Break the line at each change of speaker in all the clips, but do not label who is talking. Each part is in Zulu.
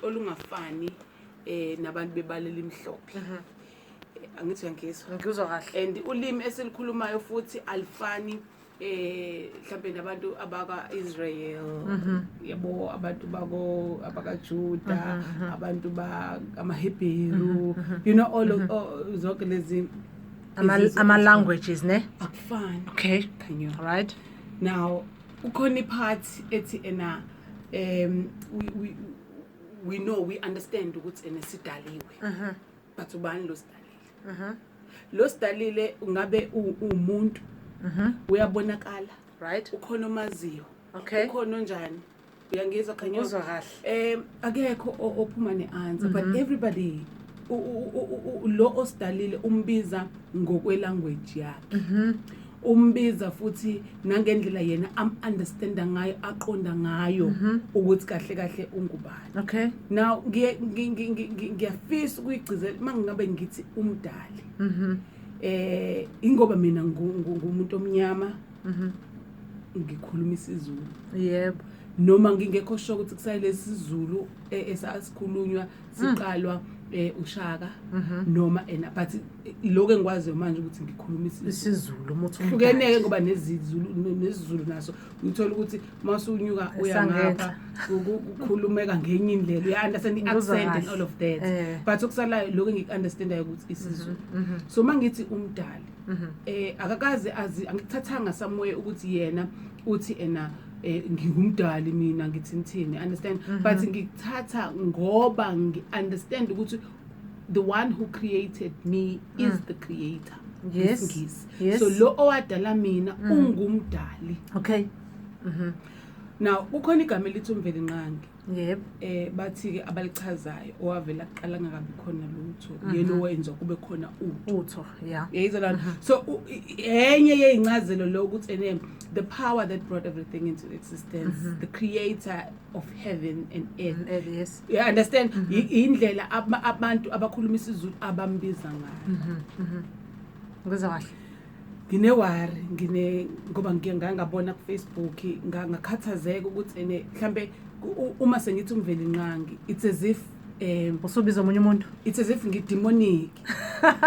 Olungafani nabantu bebala elimhlophe. Angithi uyangizwa?
Ngikuzwa kahle.
And ulimi esilikhulumayo futhi alifani mhlambe nabantu abaka Israel, yabo, abantu bako abakaJuda, abantu ba amaHebheru, all of zonke lezi izizwe.
Ama languages, ne?
Akufani. Khanyo.
All right.
Now kukhona ipart ethi ena we know, we understand ukuthi ena sidaliwe, but ubani lo sidalile? Lo sidalile ungabe uwumuntu, uyabonakala, ukhona omaziyo, ukhona onjani? Uyangizwa, Khanyo?
Ngikuzwa kahle.
Akekho ophuma ne-answer, but everybody lo osidalile umbiza ngokwe-language yakhe, umbiza futhi nangendlela yena am-understanda ngayo, aqonda ngayo ukuthi kahle kahle ungubani. Now ngiyafisa ukuyigcizelela uma ngingabe ngithi umdali, ingoba mina ngumuntu omnyama, ngikhuluma isiZulu, noma ngingekho sure ukuthi kusayilesi siZulu esasikhulunywa siqalwa uShaka noma ena, but lokho engikwaziyo manje ukuthi ngikhuluma isiZulu.
IsiZulu umuthi.
Hlukeneke ngoba nezizulu nesiZulu naso uthola ukuthi masunyuka uya
Esangenhla.
ngapha kukhulumeka ngenye indlela, uya understand
Ngikuzwa
i-accent and
kahle.
all of that, but okusalayo lokho engiku-understandayo ukuthi isiZulu. So mangithi umdali, akakaze azi, angikuthathanga somewhere ukuthi yena uthi ena ngingumdali mina, ngithi nithini, understand? But ngikuthatha ngoba ngi-understand ukuthi the one who created me is the creator. NgesiNgisi. So lo owadala mina ungumdali. Now kukhona igama elithi uMvelinqangi. Bathi ke abalichazayo owavela kuqala ngakabi khona lutho, yena owenza kube khona utho.
Utho, yeah.
Yayizwa lana? So enye yeyincazelo lo ukuthi ene the power that brought everything into existence, the creator of heaven and earth. You understand? Indlela abantu abakhuluma isiZulu abambiza ngayo.
Ngikuzwa kahle.
Ngine-worry, ngine ngoba ngike ngangabona ku-Facebook, ngakhathazeka ukuthi ene mhlambe uma sengithi uMvelinqangi, it's as if
Usubiza omunye umuntu.
It's as if ngidemonic,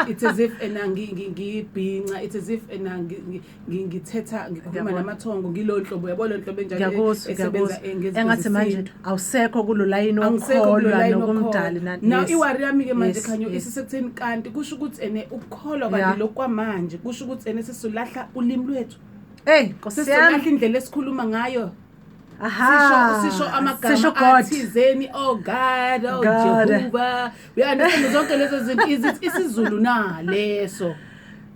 it's as if ena ngibhinca, it's as if ena ngithetha, ngikhuluma namathongo, ngilo nhlobo, yabo, lo nhlobo enjalo
Ngiyakuzwa,
esebenza
ngiyakuzwa.
ngezinto
Engathi manje
zesintu.
Awusekho kulo layini
Angisekho kulo
wokukholwa
line.
nokumdali
Now i-worry yami ke manje, Khanyo, isisekutheni kanti kusho ukuthi ene ukukholwa kanti lokwamanje kusho ukuthi ene sesolahla ulimi lwethu,
Hey, Nkosi
sesolahla
yami.
indlela esikhuluma ngayo, sisho
Sisho
amagama
God.
athizeni, oh God, oh
God.
Jehovah, we understand zonke lezo zinto. Is it isiZulu na leso?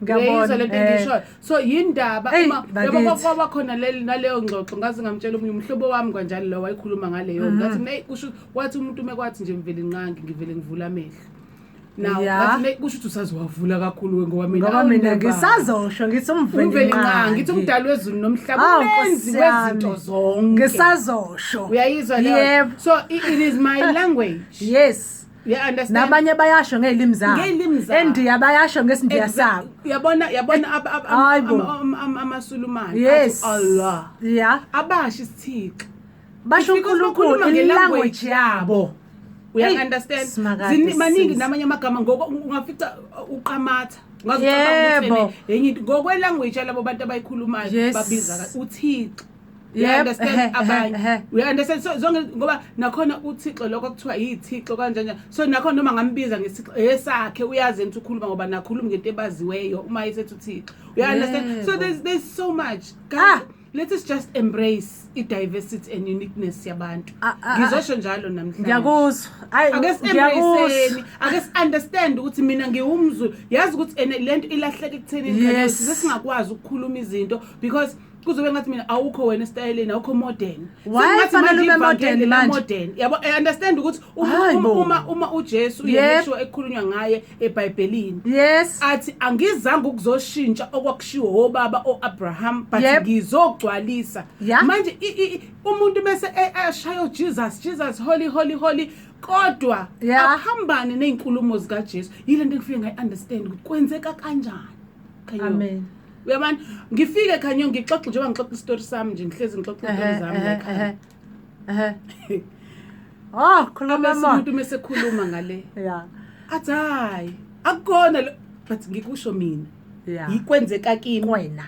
Ngiyabona,
Uyayizwa lento engishoyo? So yindaba
Eyi,
uma yabo
bakithi.
kwaba khona leli naleyo ngxoxo, ngaze ngamtshela omunye umhlobo wami kanjalo lo wayikhuluma ngaleyo, ngathi mina kusho wathi umuntu uma kwathi nje Mvelinqangi, ngivele ngivula amehlo now. Ngathi ne kusho ukuthi usaziwavula kakhulu we, ngoba mina
Ngoba mina
awunebala.
Ngisazosho ngithi
uMvelinqangi, ngithi
uMvelinqangi.
Umdali wezulu nomhlaba,
Awu,
umenzi
Nkosi yami.
wezinto zonke.
Ngisazosho.
Uyayizwa leyo?
Yebo.
So it is my language. You understand?
Nabanye bayasho ngey'limi zabo.
Ngey'limi zabo.
Endiya bayasho ngesiNdiya sabo.
Yabona
Hayi bo.
amaSulumane athi Allah, abasho isithixo.
Basho
It's because
uNkulunkulu,
bakhuluma
i-language
nge-language
yabo.
Uya
Eyi,
understand?
Simakade,
Maningi
sisi.
namanye amagama ngoko ungafica uqamatha, ungaze ucabange ukuthi enye into ngokwe-language yalabo bantu abayikhulumayo, babiza uThixo. You understand? Abanye, you understand? So zonke, ngoba nakhona uThixo lokho kuthiwa yithixo kanjani, so nakhona noma ngambiza ngesithixo esakhe, uyazi ukuthi ukhuluma ngoba nakhuluma ngento ebaziweyo uma esethi uThixo. You understand? So there's so much, guys. Let us just embrace i-diversity and uniqueness yabantu. Ngizosho njalo namhlanje.
Ngiyakuzwa. Ayi,
Ake
ngiyakuzwa.
si-embrace-eni, ake si-understand ukuthi mina ngiwumZulu. Yazi ukuthi ene lento ilahleka ekutheni size singakwazi ukukhuluma izinto because kuzobe ngathi mina awukho wena esitayeleni, awukho modern.
Why
Sengathi
fanele
manje
ube modern
ivangeli la
manje?
modern, yabo? I understand ukuthi
Hayi bo.
uma uJesu, uYeshua ekhulunywa ngaye eBhayibhelini, athi angizange ukuzoshintsha okwakushiwo obaba oAbraham, but ngizogcwalisa. Manje umuntu bese eshaya Jesus, Jesus, holy, holy, holy, kodwa aphambane nezinkulumo zikaJesu. Yile nto engifike ngayi-understand ukuthi kwenzeka kanjani, Khanyo.
Amen.
Uyabona, ngifike, Khanyo, ngixoxe njengoba ngixoxa isitori sami nje, ngihlezi ngixoxa izitori zami la ekhaya.
Ehe. Oh, khuluma
Abese
mo.
umuntu mesekhuluma ngale athi hayi, akukona lo, but ngikusho mina, yikwenzeka kimi.
Wena.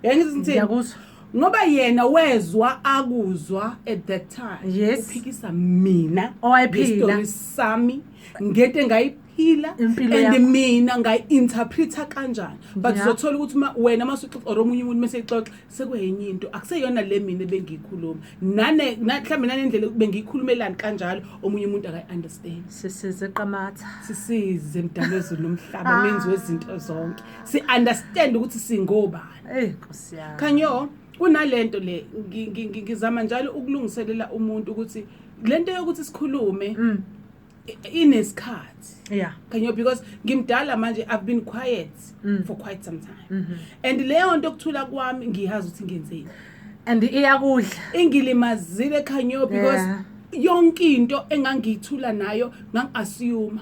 Yangithi ngithini?
Ngiyakuzwa.
Ngoba yena wezwa akuzwa at that time. Uphikisa mina
Owayephila.
ngestory sami, ngento engayiphila,
Impilo
and
yakho.
mina ngayi-interpreta kanjani. But uzothola ukuthi wena masuxoxa or omunye umuntu meseyixoxa, sekuyenye into, akuseyona le mina ebengiyikhuluma. Mhlawumbe nanendlela bengiyikhulumelani kanjalo, omunye umuntu akayi-understand.
Sisize Qamatha.
Sisize mdalo wezulu nomhlaba, menzi wezinto zonke. Si-understand ukuthi singobani.
Ey, Nkosi yami.
Khanyo, kunalento le ngizama njalo ukulungiselela umuntu ukuthi lento yokuthi sikhulume inesikhathi. Khanyo, because ngimdala manje, I've been quiet for quite some time. And leyo nto okuthula kwami ngiyazi ukuthi ngenzeni.
And iyakudla.
Ingilimazile Khanyo, because yonke into engangiyithula nayo ngangi-assume.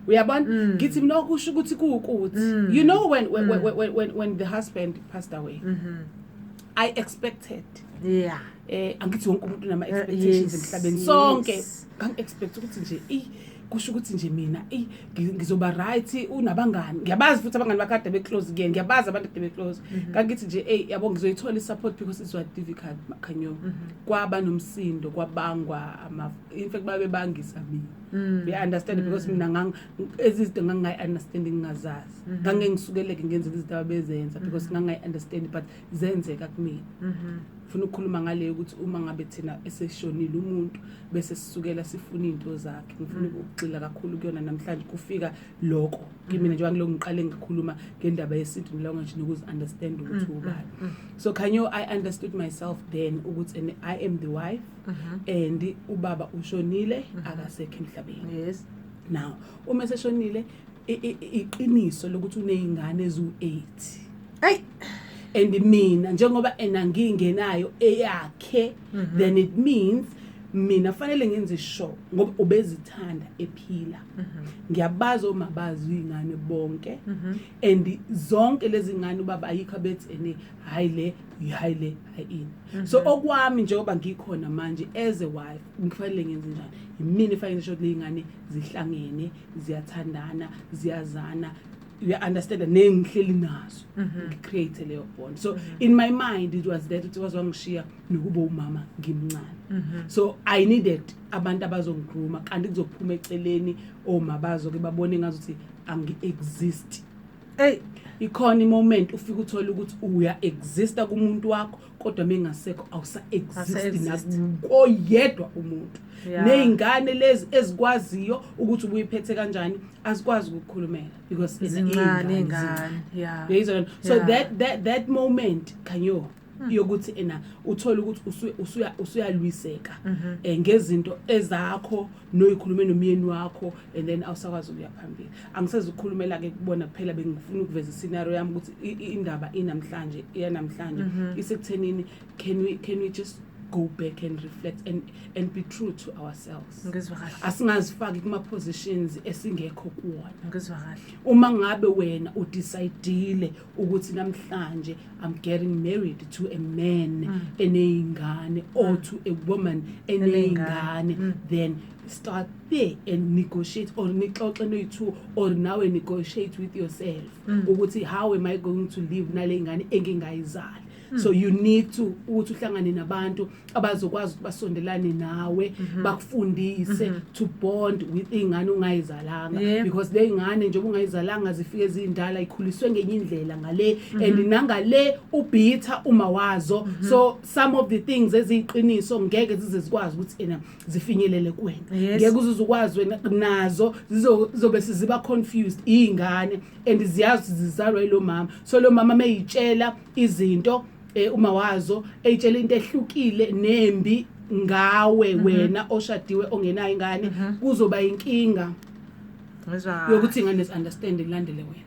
Uyabona? Ngithi mina okusho ukuthi kuwukuthi. You know when the husband passed away, I expected, angithi wonke umuntu unama expectations emhlabeni sonke. Ngangi-expect ukuthi nje kusho ukuthi nje mina ngizoba right, unabangani, ngiyabazi futhi abangani bakhe kade be-close kuyena, ngiyabazi abantu kade be-close. Ngangithi nje ey yabo ngizoyithola i-support because it was difficult Khanyo. Kwaba nomsindo, kwabangwa ama, in fact babebangisa mina. You understand, because mina ezizinto ngangingayi-understand, ngingazazi. Ngangengisukeleke ngenze izinto ababezenza because ngangingayi-understand, but zenzeka kumina. Ngifuna ukukhuluma ngale ukuthi uma ngabe thina eseshonile umuntu bese sisukela sifuna izinto zakhe, ngifuna ukugxila kakhulu kuyona namhlanje. Kufika lokho kimi njengoba ngilokhu ngiqale ngikhuluma ngendaba yesintu nelanguage nokuzi-understand ukuthi ubani. So Khanyo, I understood myself then ukuthi and I am the wife and ubaba ushonile, akasekho emhlabeni. Now uma eseshonile, iqiniso lokuthi uneyingane eziwu-8
Hey.
and mina njengoba ena ngingenayo eyakhe, then it means mina fanele ngenze sure ngoba ubezithanda ephila. Ngiyabazi omabazi izingane bonke, and zonke lezi ngane ubaba ayikho abethi ene hayi le, hayi le, hayi ini. So okwami njengoba ngikhona manje as a wife, ngifanele ngenze njani? Yimina efanele ngisho ukuthi ley'ngane zihlangene, ziyathandana, ziyazana, you understand, nengihleli nazo, ngicreate leyo bond. So in my mind it was that it was wangishiya nokuba umama ngimncane, so I needed abantu abazongigrooma, kanti kuzophuma eceleni oma bazo ke babone ngazuthi angi-exist.
Hey.
Ikhona i-moment ufike uthole ukuthi uya exista kumuntu wakho, kodwa mengasekho awusa exist
Awusa-exist.
nakoyedwa umuntu. Ney'ngane lezi ezikwaziyo ukuthi ubuyiphethe kanjani azikwazi ukukukhulumela because ena
Zincane
iy'ngane
ingane.
zincane. Uyayizwa lento? So that moment Khanyo, yokuthi ena uthola ukuthi usuyalwiseka ngezinto ezakho noyikhulume nomyeni wakho, and then awusakwazi ukuya phambili. Angisezukukhulumela ke kubona kuphela, bengifuna ukuveza iscenario yami ukuthi indaba inamhlanje iyanamhlanje isekuthenini, can we just go back and reflect and be true to ourselves?
Ngizwa kahle.
Asingazifaki kuma positions esingekho kuwona.
Ngizwa kahle.
Uma ngabe wena udecidile ukuthi namhlanje I'm getting married to a man eneyingane or to a woman eneyingane, then start there and negotiate or nixoxe noyi-two or nawe negotiate with yourself ukuthi how am I going to live nale ngane engingayizali. So you need to ukuthi uhlangane nabantu abazokwazi ukuthi basondelane nawe, bakufundise to bond with ingane ungayizalanga, because le ingane njengoba ungayizalanga zifike zindala, ikhuliswe ngenye indlela ngale and nangale ubhitha uma wazo. So some of the things eziyiqiniso ngeke zize zikwazi ukuthi ena zifinyelele kuwena. Ngeke uze ukwazi wena nazo zizobe siziba confused izingane, and ziyazi ukuthi zizalwa yilo mama. So lo mama meyitshela izinto, uma wazo eyitshela into ehlukile nembi ngawe wena oshadiwe ongenayo ingane, kuzoba inkinga
Ngizwa kahle.
yokuthi ingane understand ilandele wena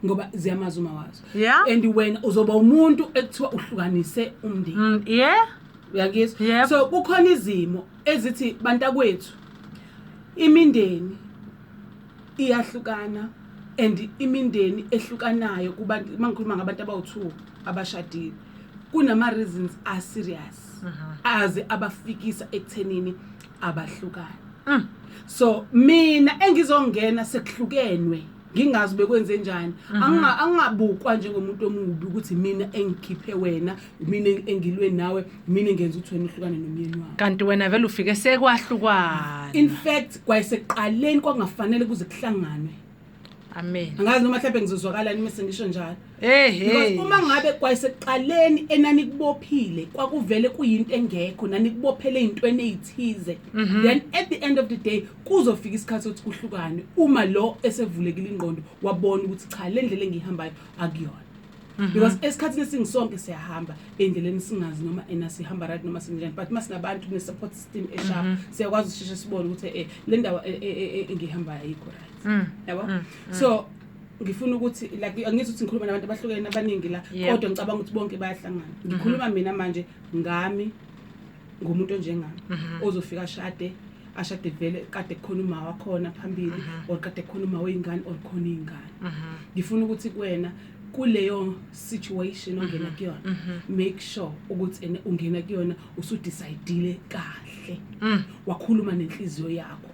ngoba ziyamazi uma wazo.
Yeah.
And wena uzoba umuntu ekuthiwa uhlukanise umndeni. Uyangizwa?
Yep.
So kukhona izimo ezithi bantakwethu imindeni iyahlukana, and imindeni ehlukanayo kubantu, mangikhuluma ngabantu abawu2 abashadile, kunama reasons a serious aze abafikisa ekuthenini abahlukana. So mina engizongena sekuhlukenwe, ngingazi bekwenze njani, angingabukwa njengomuntu omubi ukuthi mina engikhiphe wena, mina engilwe nawe, mina engenza ukuthi wena uhlukane nomyeni wakho.
Kanti wena vele ufike sekwahlukwana.
In fact, kwayesekuqaleni kwakungafanele kuze kuhlanganwe.
Amen.
Angazi noma mhlawumbe ngizozwakalani mase ngisho njalo.
Hey.
Because uma ngabe kwayesekuqaleni enanikubophile kwakuvele kuyinto engekho, nanikubophele ey'ntweni ey'thize, then at the end of the day kuzofika isikhathi sokuthi kuhlukane, uma lo esevulekile ingqondo wabona ukuthi cha, le ndlela engiyihambayo akuyona. Because esikhathini esingisonke siyahamba ey'ndleleni singazi noma ena sihamba right noma sinjani, but masinabantu ne-support system esharp, siyakwazi ukusheshe sibone ukuthi le ndawo engiyihambayo ayikho right, yabo. So ngifuna ukuthi, like, angithi ukuthi ngikhuluma nabantu abahlukene abaningi la, kodwa ngicabanga ukuthi bonke bayahlangana. Ngikhuluma mina manje ngami, ngumuntu onjengami ozofika ashade, ashade vele kade kukhona uma wakhona phambili, or kade kukhona uma wey'ngane, or khona iy'ngane. Ngifuna ukuthi kuwena kuleyo situation ongena kuyona, make sure ukuthi ene ungena kuyona usudecidile kahle, wakhuluma nenhliziyo yakho.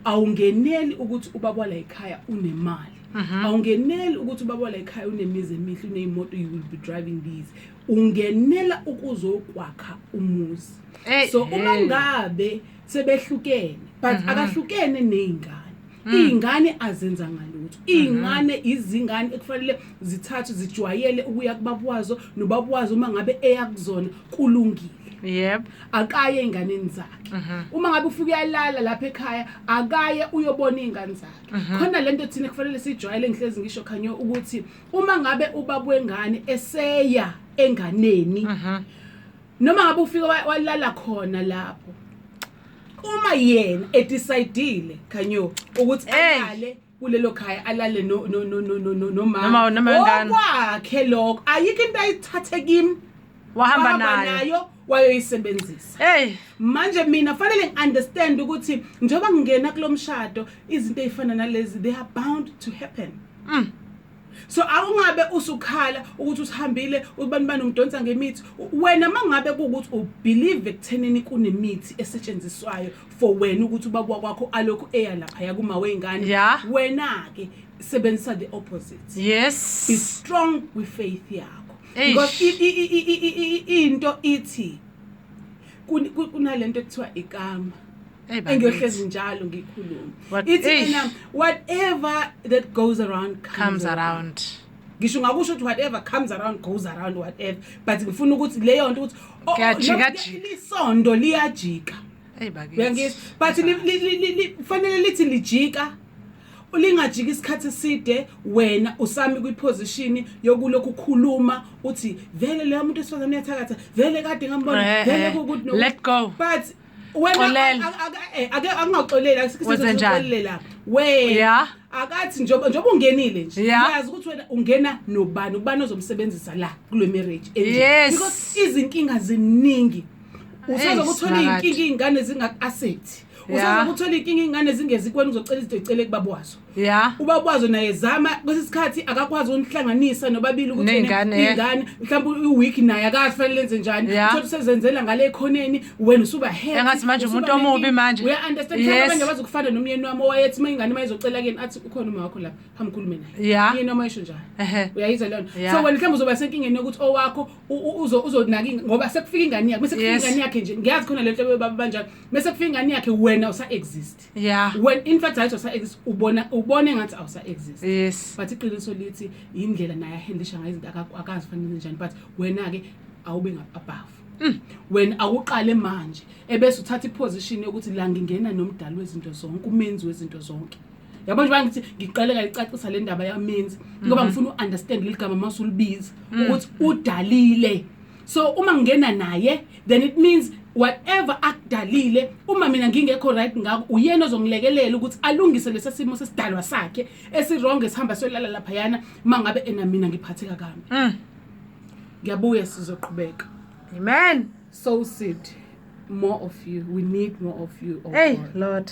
Awungeneli ukuthi ubaba wala ekhaya unemali, awungeneli ukuthi ubaba wala ekhaya unemizi emihle, uneyimoto, you will be driving these. Ungenela ukuzokwakha umuzi. So uma ngabe sebehlukene, but akahlukene ney'ngane, iy'ngane azenza ngalutho. Iy'ngane izingane ekufanele zithathwe zijwayele ukuya kubaba wazo, nobaba wazo uma ngabe eya kuzona kulungile. Akaye ey'nganeni zakhe. Uma ngabe ufika uyalala lapha ekhaya, akaye uyobona iy'ngane zakhe. Khona lento thina kufanele siyijwayele, ngihlezi ngisho Khanyo ukuthi uma ngabe ubaba wengane eseya enganeni, noma ngabe ufika walala khona lapho, uma yena edecidile Khanyo ukuthi alale kulelo khaya, alale no no no no no no nomama
Noma wengane.
Okwakhe lokho, ayikho into ayithathe kimi,
wahamba nayo,
wayoyisebenzisa.
Hey.
Manje mina fanele ngi-understand ukuthi njengoba ngingena kulo mshado, izinto ey'fana nalezi, they are bound to happen. So awungabe usukhala ukuthi usihambile ubani bani umdonsa ngemithi. Wena mangabe kuwukuthi ubelieve ekuthenini kunemithi esetshenziswayo for wena ukuthi ubaba kwakho alokhu eya lapha kuma wey'ngane, wena ke sebenzisa the opposite. Be strong with faith yakho.
Eish.
Because into ithi kunalento ekuthiwa ikarma,
Hey, bakithi.
engiyohlezi njalo ngikhuluma. Ithi
Eish.
ena whatever that goes around comes,
comes around.
Ngisho ngakusho ukuthi whatever comes around goes around, whatever, but ngifuna ukuthi leyo nto ukuthi oh,
Kuyajika, jika.
Lisondo liyajika.
Hey bakithi.
Uyangizwa? But kufanele lithi lijika, lingajiki isikhathi eside wena usami kwiposition yokulokhu ukhuluma uthi vele leyo muntu esifazane uyathakatha, vele kade ngambona, vele kukuthi nokuthi.
Let go.
But wena
Xolela.
Ake angaxoleli, akusikho
Wenze njani?
sokuxolela wena. Akathi njengoba ungenile nje, uyazi ukuthi wena ungena nobani, ubani ozomsebenzisa la kule marriage enje. Because izinkinga ziningi, usazokuthola
Simakade.
iy'nkinga iy'ngane zingaku-accept, usazokuthola iy'nkinga iy'ngane zingezi kuwena uzocela izinto ey'cele kubaba wazo. Ubaba wazo naye zama kwesinye isikhathi akakwazi ukunihlanganisa nobabili ukuthi
Ney'ngane,
iy'ngane mhlawumbe i-week naye akazi fanele enze njani. Uthole usezenzela ngale ekhoneni, wena usuba happy,
Engathi manje
usuba
umuntu omubi
nenkinga.
manje.
Uya-understand? Mhlawumbe abanye abazokufana nomyeni wami owayethi uma ingane uma izocela kuyena athi ukhona uma wakho lapha, hamba ukhulume naye. Umyeni wami wayesho njalo. Uyayizwa leyo nto? So wena mhlawumbe uzoba senkingeni yokuthi owakho uzonaka ngoba sekufika ingane yakhe, bese kufika ingane yakhe nje, ngiyazi khona le nto bebaba banjalo, bese kufika ingane yakhe wena usa-exist. When in fact ayithi awusa-exist, ubone engathi awusa-exist. But iqiniso lithi indlela naye ahandlisha ngayo izinto akazi fanele njani, but wena-ke awube above. Wena awuqale manje ebese uthatha iposition yokuthi la ngingena nomdali wezinto zonke, umenzi wezinto zonke. Yabo nje ngithi ngiqale ngayicacisa le ndaba yamenzi ngoba ngifuna uunderstand leli gama masulibiza ukuthi udalile. So uma ngingena naye, then it means whatever akudalile, uma mina ngingekho right ngakho, uyena ozongilekelela ukuthi alungise lesa simo sesidalwa sakhe esiwrong esihamba siyolala laphayana mangabe ena mina ngiphatheka kabi. Ngiyabuya, sizoqhubeka.
Amen.
Soul Seed, more of you. We need more of you, oh
Hey,
God.
Lord.